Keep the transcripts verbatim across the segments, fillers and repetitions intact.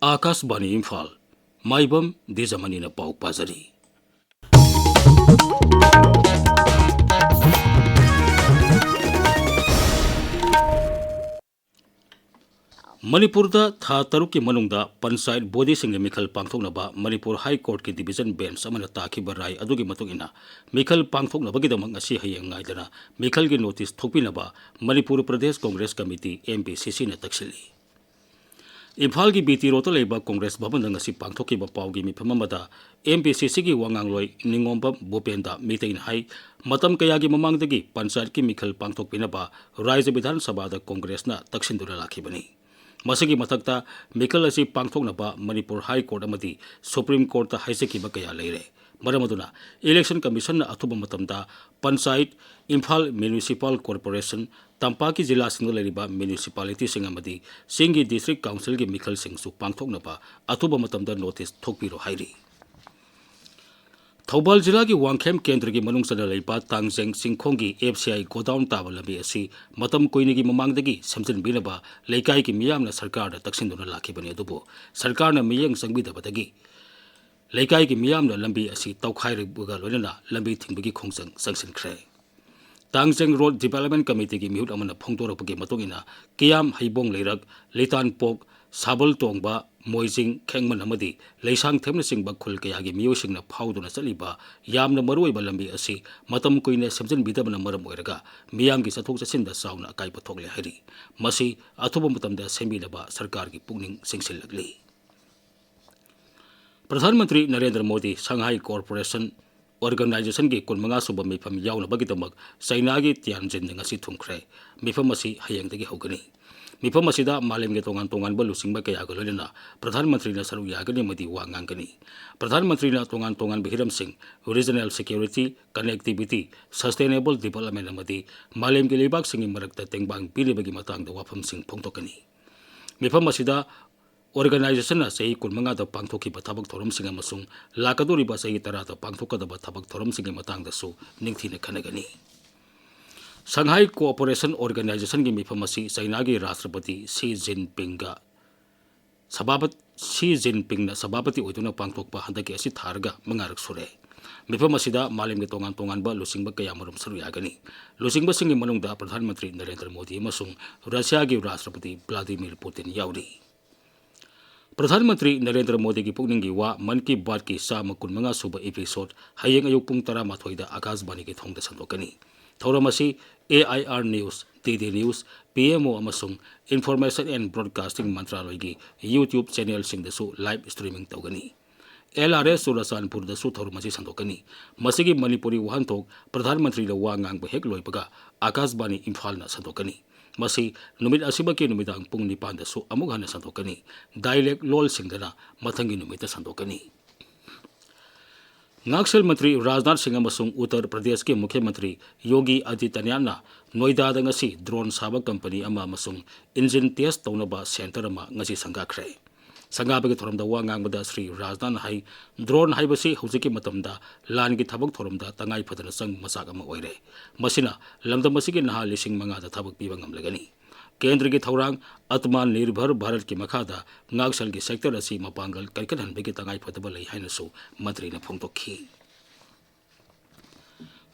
ꯑꯥꯀꯥꯁꯕꯥꯅꯤ ꯏꯝꯐꯥꯜ, ꯃꯥꯏꯕꯝ ꯗꯤꯖꯃꯅꯤꯅ ꯄꯥꯎ ꯄꯥꯖꯔꯤ꯫ ꯃꯅꯤꯄꯨꯔꯗ ꯊꯥ ꯇꯔꯨꯛꯀꯤ ꯃꯅꯨꯡꯗ ꯄꯟꯆꯥꯌꯠ ꯕꯣꯗꯤꯁꯤꯡꯒꯤ ꯃꯤꯈꯜ ꯄꯥꯡꯊꯣꯛꯅꯕ ꯃꯅꯤꯄꯨꯔ ꯍꯥꯏ ꯀꯣꯔꯠꯀꯤ ꯗꯤꯚꯤꯖꯟ ꯕꯦꯟꯆ ꯑꯃꯅ ꯇꯥꯈꯤꯕ ꯔꯥꯏ ꯑꯗꯨꯒꯤ ꯃꯇꯨꯡ ꯏꯟꯅ, ꯃꯤꯈꯜ ꯄꯥꯡꯊꯣꯛꯅꯕꯒꯤꯗꯃꯛ ꯉꯁꯤ ꯍꯌꯦꯡ ꯉꯥꯏꯗꯅ ꯃꯤꯈꯜꯒꯤ ꯅꯣꯇꯤꯁ ꯊꯣꯛꯄꯤꯅꯕ Manipur Pradesh Congress committee, M P C ꯁꯤꯅ ꯇꯛꯁꯤꯜꯂꯤ꯫ ꯏꯝꯐꯥꯜꯒꯤ ꯕꯤ ꯇꯤ ꯔꯣꯗꯇ ꯂꯩꯕ ꯀꯣꯡꯒ꯭ꯔꯦꯁ ꯚꯕꯟꯗ ꯉꯁꯤ ꯄꯥꯡꯊꯣꯛꯈꯤꯕ ꯄꯥꯎꯒꯤ ꯃꯤꯐꯝ ꯑꯃꯗ ꯑꯦꯝ ꯄꯤ ꯁꯤ ꯁꯤꯒꯤ ꯋꯥ ꯉꯥꯡꯂꯣꯏ ꯅꯤꯉꯣꯝꯕꯝ ꯚꯨꯄꯦꯟꯗ ꯃꯤꯇꯩꯅ ꯍꯥꯏ, ꯃꯇꯝ ꯀꯌꯥꯒꯤ ꯃꯃꯥꯡꯗꯒꯤ ꯄꯟꯆꯥꯌꯠꯀꯤ ꯃꯤꯈꯜ ꯄꯥꯡꯊꯣꯛꯄꯤꯅꯕ ꯔꯥꯖ꯭ꯌ ꯕꯤꯙꯥꯟ ꯁꯚꯥꯗ ꯀꯣꯡꯒ꯭ꯔꯦꯁꯅ ꯇꯛꯁꯤꯟꯗꯨꯅ ꯂꯥꯛꯈꯤꯕꯅꯤ꯫ ꯃꯁꯤꯒꯤ ꯃꯊꯛꯇ, ꯃꯤꯈꯜ ꯑꯁꯤ ꯄꯥꯡꯊꯣꯛꯅꯕ ꯃꯅꯤꯄꯨꯔ ꯍꯥꯏ ꯀꯣꯔꯠ ꯑꯃꯗꯤ ꯁꯨꯄ꯭ꯔꯤꯝ ꯀꯣꯔꯠꯇ ꯍꯥꯏꯖꯈꯤꯕ ꯀꯌꯥ ꯂꯩꯔꯦ꯫ ꯃꯔꯝ ꯑꯗꯨꯅ, ꯏꯂꯦꯛꯁꯟ ꯀꯃꯤꯁꯟꯅ ꯑꯊꯨꯕ ꯃꯇꯝꯗ ꯄꯟꯆꯥꯌꯠ, ꯏꯝꯐꯥꯜ ꯃ꯭ꯌꯨꯅꯤꯁꯤꯄꯥꯜ ꯀꯣꯔꯄꯣꯔꯦꯁꯟ, ꯇꯝꯄꯥꯛꯀꯤ ꯖꯤꯂꯥꯁꯤꯡꯗ ꯂꯩꯔꯤꯕ ꯃ꯭ꯌꯨꯅꯤꯁꯤꯄꯥꯂꯤꯇꯤꯁꯤꯡ ꯑꯃꯗꯤ ꯆꯤꯡꯒꯤ ꯗꯤꯁꯇ꯭ꯔꯤꯛ ꯀꯥꯎꯟꯁꯤꯜꯒꯤ ꯃꯤꯈꯜꯁꯤꯡꯁꯨ ꯄꯥꯡꯊꯣꯛꯅꯕ ꯑꯊꯨꯕ ꯃꯇꯝꯗ ꯅꯣꯇꯤꯁ ꯊꯣꯛꯄꯤꯔꯣ ꯍꯥꯏꯔꯤ꯫ ꯊꯧꯕꯥꯜ ꯖꯤꯂꯥꯒꯤ ꯋꯥꯡꯈꯦꯝ ꯀꯦꯟꯗ꯭ꯔꯒꯤ ꯃꯅꯨꯡ ꯆꯟꯅ ꯂꯩꯕ ꯇꯥꯡꯖꯦꯡ ꯆꯤꯡꯈꯣꯡꯒꯤ ꯑꯦꯐ ꯁꯤ ꯑꯥꯏ ꯒꯣꯗꯥꯎꯟ ꯇꯥꯕ ꯂꯝꯕꯤ ꯑꯁꯤ ꯃꯇꯝ ꯀꯨꯏꯅꯒꯤ ꯃꯃꯥꯡꯗꯒꯤ ꯁꯦꯝꯖꯤꯟꯕꯤꯅꯕ ꯂꯩꯀꯥꯏꯒꯤ ꯃꯤꯌꯥꯝꯅ ꯁꯔꯀꯥꯔꯗ ꯇꯛꯁꯤꯟꯗꯨꯅ ꯂꯥꯛꯈꯤꯕꯅꯤ, ꯑꯗꯨꯕꯨ ꯁꯔꯀꯥꯔꯅ ꯃꯤꯠꯌꯦꯡ ꯆꯪꯕꯤꯗꯕꯗꯒꯤ ꯂꯩꯀꯥꯏꯒꯤ ꯃꯤꯌꯥꯝꯅ ꯂꯝꯕꯤ ꯑꯁꯤ ꯇꯧꯈꯥꯏꯕꯒ ꯂꯣꯏꯅꯅ ꯂꯝꯕꯤ ꯊꯤꯡꯕꯒꯤ ꯈꯣꯡꯖꯪ ꯆꯪꯁꯤꯟꯈ꯭ꯔꯦ꯫ ꯇꯥꯡꯖꯦꯡ ꯔꯣꯗ ꯗꯤꯚꯦꯂꯞꯃꯦꯟ ꯀꯃꯤꯇꯤꯒꯤ ꯃꯤꯍꯨꯠ ꯑꯃꯅ ꯐꯣꯡꯗꯣꯔꯛꯄꯒꯤ ꯃꯇꯨꯡ ꯏꯟꯅ, ꯀꯤꯌꯥꯝ, ꯍꯩꯕꯣꯡ ꯂꯩꯔꯛ, ꯂꯤꯇꯥꯟꯄꯣꯛ, ꯁꯥꯕꯜ ꯇꯣꯡꯕ, ꯃꯣꯏꯖꯤꯡ, ꯈꯦꯡꯃꯟ ꯑꯃꯗꯤ ꯂꯩꯁꯥꯡꯊꯦꯝꯅꯆꯤꯡꯕ ꯈꯨꯜ ꯀꯌꯥꯒꯤ ꯃꯤꯑꯣꯏꯁꯤꯡꯅ ꯐꯥꯎꯗꯨꯅ ꯆꯠꯂꯤꯕ ꯌꯥꯝꯅ ꯃꯔꯨꯑꯣꯏꯕ ꯂꯝꯕꯤ ꯑꯁꯤ ꯃꯇꯝ ꯀꯨꯏꯅ ꯁꯦꯝꯖꯤꯟꯕꯤꯗꯕꯅ ꯃꯔꯝ ꯑꯣꯏꯔꯒ ꯃꯤꯌꯥꯝꯒꯤ ꯆꯠꯊꯣꯛ ꯆꯠꯁꯤꯟꯗ ꯆꯥꯎꯅ ꯑꯀꯥꯏꯕ ꯊꯣꯛꯂꯦ ꯍꯥꯏꯔꯤ꯫ ꯃꯁꯤ ꯑꯊꯨꯕ ꯃꯇꯝꯗ ꯁꯦꯝꯕꯤꯅꯕ ꯁꯔꯀꯥꯔꯒꯤ ꯄꯨꯛꯅꯤꯡ ꯆꯤꯡꯁꯤꯜꯂꯛꯂꯤ꯫ ꯄ꯭ꯔꯙꯥꯟ ꯃꯟꯇ꯭ꯔꯤ ꯅꯔꯦꯟꯗ꯭ꯔ ꯃꯣꯗꯤ ꯁꯪꯍꯥꯏ ꯀꯣꯔꯄꯣꯔꯦꯁꯟ ꯑꯣꯔꯒꯅꯥꯏꯖꯦꯁꯟꯒꯤ ꯀꯨꯟꯃꯉꯥ ꯁꯨꯕ ꯃꯤꯐꯝ ꯌꯥꯎꯅꯕꯒꯤꯗꯃꯛ ꯆꯩꯅꯥꯒꯤ ꯇꯤꯌꯥꯟꯖꯤꯟꯗ ꯉꯁꯤ ꯊꯨꯡꯈ꯭ꯔꯦ꯫ ꯃꯤꯐꯝ ꯑꯁꯤ ꯍꯌꯦꯡꯗꯒꯤ ꯍꯧꯒꯅꯤ꯫ ꯃꯤꯐꯝ ꯑꯁꯤꯗ ꯃꯥꯂꯦꯝꯒꯤ ꯇꯣꯉꯥꯟ ꯇꯣꯉꯥꯟꯕ ꯂꯨꯆꯤꯡꯕ ꯀꯌꯥꯒ ꯂꯣꯏꯅꯅ ꯄ꯭ꯔꯙꯥꯟ ꯃꯟꯇ꯭ꯔꯤꯅ ꯁꯔꯨꯛ ꯌꯥꯒꯅꯤ ꯑꯃꯗꯤ ꯋꯥ ꯉꯥꯡꯒꯅꯤ꯫ ꯄ꯭ꯔꯙꯥꯟ ꯃꯟꯇ꯭ꯔꯤꯅ ꯇꯣꯉꯥꯟ ꯇꯣꯉꯥꯟꯕ ꯍꯤꯔꯝꯁꯤꯡ, regional security, connectivity, sustainable development ꯑꯃꯗꯤ ꯃꯥꯂꯦꯝꯒꯤ ꯂꯩꯕꯥꯛꯁꯤꯡꯒꯤ ꯃꯔꯛꯇ ꯇꯦꯡꯕꯥꯡ ꯄꯤꯔꯤꯕꯒꯤ ꯃꯇꯥꯡꯗ ꯋꯥꯐꯝꯁꯤꯡ ꯐꯣꯡꯗꯣꯛꯀꯅꯤ꯫ ꯃꯤꯐꯝ ꯑꯁꯤꯗ ꯑꯣꯔꯒꯅꯥꯏꯖꯦꯁꯟꯅ ꯆꯍꯤ ꯀꯨꯟꯃꯉꯥꯗ ꯄꯥꯡꯊꯣꯛꯈꯤꯕ ꯊꯕꯛ ꯊꯧꯔꯝꯁꯤꯡ ꯑꯃꯁꯨꯡ ꯂꯥꯛꯀꯗꯧꯔꯤꯕ ꯆꯍꯤ ꯇꯔꯥꯗ ꯄꯥꯡꯊꯣꯛꯀꯗꯕ ꯊꯕꯛ ꯊꯧꯔꯝꯁꯤꯡꯒꯤ ꯃꯇꯥꯡꯗꯁꯨ ꯅꯤꯡꯊꯤꯅ ꯈꯟꯅꯒꯅꯤ꯫ ꯁꯪꯍꯥꯏ ꯀꯣꯑꯣꯄꯔꯦꯁꯟ ꯑꯣꯔꯒꯅꯥꯏꯖꯦꯁꯟꯒꯤ ꯃꯤꯐꯝ ꯑꯁꯤ ꯆꯩꯅꯥꯒꯤ ꯔꯥꯁꯇ꯭ꯔꯄꯇꯤ ꯁꯤ ꯖꯤꯟꯄꯤꯡꯒ ꯁꯚꯥꯄ-, ꯁꯤ ꯖꯤꯟꯄꯤꯡꯅ ꯁꯚꯥꯄꯇꯤ ꯑꯣꯏꯗꯨꯅ ꯄꯥꯡꯊꯣꯛꯄ ꯍꯟꯗꯛꯀꯤ ꯑꯁꯤ ꯊꯥꯔꯒ ꯃꯉꯥꯔꯛ ꯁꯨꯔꯦ꯫ ꯃꯤꯐꯝ ꯑꯁꯤꯗ ꯃꯥꯂꯦꯝꯒꯤ ꯇꯣꯉꯥꯟ ꯇꯣꯉꯥꯟꯕ ꯂꯨꯆꯤꯡꯕ ꯀꯌꯥꯃꯔꯨꯝ ꯁꯔꯨꯛ ꯌꯥꯒꯅꯤ꯫ ꯂꯨꯆꯤꯡꯕꯁꯤꯡꯒꯤ ꯃꯅꯨꯡꯗ ꯄ꯭ꯔꯙꯥꯟ ꯃꯟꯇ꯭ꯔꯤ ꯅꯔꯦꯟꯗ꯭ꯔ ꯃꯣꯗꯤ ꯑꯃꯁꯨꯡ ꯔꯁꯤꯌꯥꯒꯤ ꯔꯥꯁꯇ꯭ꯔꯄꯇꯤ ꯚ꯭ꯂꯥꯗꯤꯃꯤꯔ ꯄꯨꯇꯤꯟ ꯌꯥꯎꯔꯤ꯫ ꯄ꯭ꯔꯙꯥꯟ ꯃꯟꯇ꯭ꯔꯤ ꯅꯔꯦꯟꯗ꯭ꯔ ꯃꯣꯗꯤꯒꯤ ꯄꯨꯛꯅꯤꯡꯒꯤ ꯋꯥ ꯃꯟ ꯀꯤ ꯕꯥꯠꯀꯤ ꯆꯥꯝꯃ ꯀꯨꯟꯃꯉꯥ ꯁꯨꯕ episode ꯍꯌꯦꯡ ꯑꯌꯨꯛ ꯄꯨꯡ ꯇꯔꯥꯃꯥꯊꯣꯏꯗ ꯑꯥꯀꯥꯁꯕꯥꯅꯤꯒꯤ ꯊꯣꯡꯗ ꯁꯟꯗꯣꯛꯀꯅꯤ꯫ ꯊꯧꯔꯝ ꯑꯁꯤ A I R News, D D News, P M O ꯑꯃꯁꯨꯡ Information and Broadcasting ꯃꯟꯇ꯭ꯔꯥꯂꯣꯏꯒꯤ YouTube channelꯁꯤꯡꯗꯁꯨ live streaming ꯇꯧꯒꯅꯤ꯫ L R S ꯆꯨꯔꯥꯆꯥꯟꯄꯨꯔꯗꯁꯨ ꯊꯧꯔꯝ ꯑꯁꯤ ꯁꯟꯗꯣꯛꯀꯅꯤ꯫ ꯃꯁꯤꯒꯤ ꯃꯅꯤꯄꯨꯔꯤ ꯋꯥꯍꯟꯊꯣꯛ ꯄ꯭ꯔꯙꯥꯟ ꯃꯟꯇ꯭ꯔꯤꯅ ꯋꯥ ꯉꯥꯡꯕ ꯍꯦꯛ ꯂꯣꯏꯕꯒ ꯑꯥꯀꯥꯁꯕꯥꯅꯤ ꯏꯝꯐꯥꯜꯅ ꯁꯟꯗꯣꯛꯀꯅꯤ꯫ ꯃꯁꯤ ꯅꯨꯃꯤꯠ ꯑꯁꯤꯃꯛꯀꯤ ꯅꯨꯃꯤꯗꯥꯡ ꯄꯨꯡ ꯅꯤꯄꯥꯟꯗꯁꯨ ꯑꯃꯨꯛ ꯍꯟꯅ ꯁꯟꯗꯣꯛꯀꯅꯤ꯫ Dialect ꯂꯣꯜꯁꯤꯡꯗꯅ ꯃꯊꯪꯒꯤ ꯅꯨꯃꯤꯠꯇ ꯁꯟꯗꯣꯛꯀꯅꯤ꯫ ꯉꯥꯛꯁꯦꯜ ꯃꯟꯇ꯭ꯔꯤ ꯔꯥꯖꯅꯥꯊ ꯁꯤꯡ ꯑꯃꯁꯨꯡ ꯎꯠꯇꯔ ꯄ꯭ꯔꯗꯦꯁꯀꯤ ꯃꯨꯈ꯭ꯌ ꯃꯟꯇ꯭ꯔꯤ ꯌꯣꯒꯤ ꯑꯗꯤꯇ꯭ꯌꯅꯥꯊꯅ ꯅꯣꯏꯗꯥꯗ ꯉꯁꯤ drone ꯁꯥꯕ company ꯑꯃ ꯑꯃꯁꯨꯡ engine test ꯇꯧꯅꯕ center ꯑꯃ ꯉꯁꯤ ꯁꯪꯒꯥꯈ꯭ꯔꯦ꯫ ꯁꯪꯒꯥꯕꯒꯤ ꯊꯧꯔꯝꯗ ꯋꯥ ꯉꯥꯡꯕꯗ ꯁ꯭ꯔꯤ ꯔꯥꯖꯅꯥꯊꯅ ꯍꯥꯏ, drone ꯍꯥꯏꯕꯁꯤ ꯍꯧꯖꯤꯛꯀꯤ ꯃꯇꯝꯗ ꯂꯥꯟꯒꯤ ꯊꯕꯛ ꯊꯧꯔꯝꯗ ꯇꯉꯥꯏ ꯐꯗꯅ ꯆꯪꯕ ꯃꯆꯥꯛ ꯑꯃ ꯑꯣꯏꯔꯦ꯫ ꯃꯁꯤꯅ ꯂꯝꯗꯝ ꯑꯁꯤꯒꯤ ꯅꯍꯥ ꯂꯤꯁꯤꯡ ꯃꯉꯥꯗ ꯊꯕꯛ ꯄꯤꯕ ꯉꯝꯂꯒꯅꯤ꯫ ꯀꯦꯟꯗ꯭ꯔꯒꯤ ꯊꯧꯔꯥꯡ ꯑꯇꯃꯥ ꯅꯤꯔꯚꯔ ꯚꯥꯔꯠꯀꯤ ꯃꯈꯥꯗ ꯉꯥꯛꯁꯦꯜꯒꯤ sector ꯑꯁꯤ ꯃꯄꯥꯡꯒꯜ ꯀꯟꯈꯠꯍꯟꯕꯒꯤ ꯇꯉꯥꯏꯐꯗꯕ ꯂꯩ ꯍꯥꯏꯅꯁꯨ ꯃꯟꯇ꯭ꯔꯤꯅ ꯐꯣꯡꯗꯣꯛꯈꯤ꯫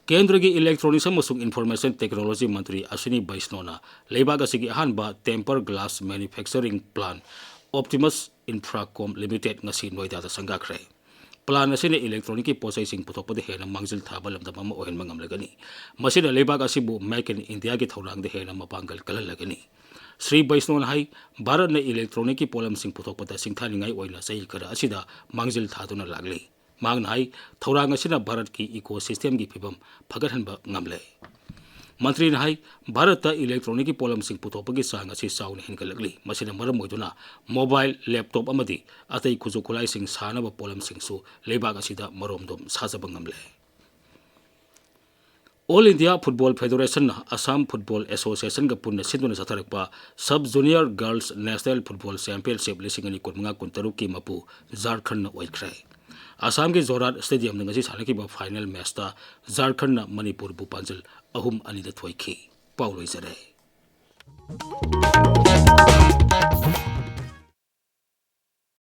ꯀꯦꯟꯗ꯭ꯔꯒꯤ Electronics ꯑꯃꯁꯨꯡ Information Technology ꯃꯟꯇ꯭ꯔꯤ ꯑꯁ꯭ꯋꯤꯅꯤ ꯕꯩꯁꯅꯣꯅ ꯂꯩꯕꯥꯛ ꯑꯁꯤꯒꯤ ꯑꯍꯥꯟꯕ tempered glass manufacturing plant Optimus Infracom Limited ꯉꯁꯤ ꯅꯣꯏꯗꯥꯗ ꯁꯪꯒꯥꯈ꯭ꯔꯦ꯫ Plant ꯑꯁꯤꯅ electronicꯀꯤ ꯄꯣꯠꯆꯩꯁꯤꯡ ꯄꯨꯊꯣꯛꯄꯗ ꯍꯦꯟꯅ ꯃꯥꯡꯖꯤꯜ ꯊꯥꯕ ꯂꯝꯗꯝ ꯑꯃ ꯑꯣꯏꯍꯟꯕ ꯉꯝꯂꯒꯅꯤ꯫ ꯃꯁꯤꯅ ꯂꯩꯕꯥꯛ ꯑꯁꯤꯕꯨ Make in Indiaꯒꯤ ꯊꯧꯔꯥꯡꯗ ꯍꯦꯟꯅ ꯃꯄꯥꯡꯒꯜ ꯀꯜꯍꯜꯂꯒꯅꯤ꯫ ꯁ꯭ꯔꯤ ꯕꯩꯁꯅꯣꯅ ꯍꯥꯏ, ꯚꯥꯔꯠꯅ electronicꯀꯤ ꯄꯣꯠꯂꯝꯁꯤꯡ ꯄꯨꯊꯣꯛꯄꯗ ꯁꯤꯡꯊꯥꯅꯤꯡꯉꯥꯏ ꯑꯣꯏꯅ ꯆꯍꯤ ꯈꯔ ꯑꯁꯤꯗ ꯃꯥꯡꯖꯤꯜ ꯊꯥꯗꯨꯅ ꯂꯥꯛꯂꯤ꯫ ꯃꯍꯥꯛꯅ ꯍꯥꯏ, ꯊꯧꯔꯥꯡ ꯑꯁꯤꯅ ꯚꯥꯔꯠꯀꯤ ecosystemꯒꯤ ꯐꯤꯕꯝ ꯐꯒꯠꯍꯟꯕ ꯉꯝꯂꯦ꯫ ꯃꯟꯇ꯭ꯔꯤꯅ ꯍꯥꯏ, ꯚꯥꯔꯠꯇ electronicꯀꯤ ꯄꯣꯠꯂꯝꯁꯤꯡ ꯄꯨꯊꯣꯛꯄꯒꯤ ꯆꯥꯡ ꯑꯁꯤ ꯆꯥꯎꯅ ꯍꯦꯟꯒꯠꯂꯛꯂꯤ꯫ ꯃꯁꯤꯅ ꯃꯔꯝ ꯑꯣꯏꯗꯨꯅ mobile, laptop ꯑꯃꯗꯤ ꯑꯇꯩ ꯈꯨꯠꯁꯨ ꯈꯨꯠꯂꯥꯏꯁꯤꯡ ꯁꯥꯅꯕ ꯄꯣꯠꯂꯝꯁꯤꯡꯁꯨ ꯂꯩꯕꯥꯛ ꯑꯁꯤꯗ ꯃꯔꯣꯝꯗꯣꯝ ꯁꯥꯖꯕ ꯉꯝꯂꯦ꯫ All India Football Federationꯅ Assam Football Associationꯒ ꯄꯨꯟꯅ ꯁꯤꯟꯗꯨꯅ ꯆꯠꯊꯔꯛꯄ Sub Junior Girls National Football Championship ꯂꯤꯁꯤꯡ ꯑꯅꯤ ꯀꯨꯟꯃꯉꯥ ꯀꯨꯟꯇꯔꯨꯛꯀꯤ ꯃꯄꯨ ꯖꯥꯔꯈꯟꯅ ꯑꯣꯏꯈ꯭ꯔꯦ꯫ ꯑꯁꯥꯝꯒꯤ ꯖꯣꯔꯍꯥꯠ Stadiumꯗ ꯉꯁꯤ ꯁꯥꯟꯅꯈꯤꯕ final matchꯇ ꯖꯥꯔꯈꯟꯅ ꯃꯅꯤꯄꯨꯔꯕꯨ ꯄꯥꯟꯖꯜ ꯑꯍꯨꯝ ꯑꯅꯤꯗ ꯊꯣꯏꯈꯤ꯫ ꯄꯥꯎ ꯂꯣꯏꯖꯔꯦ꯫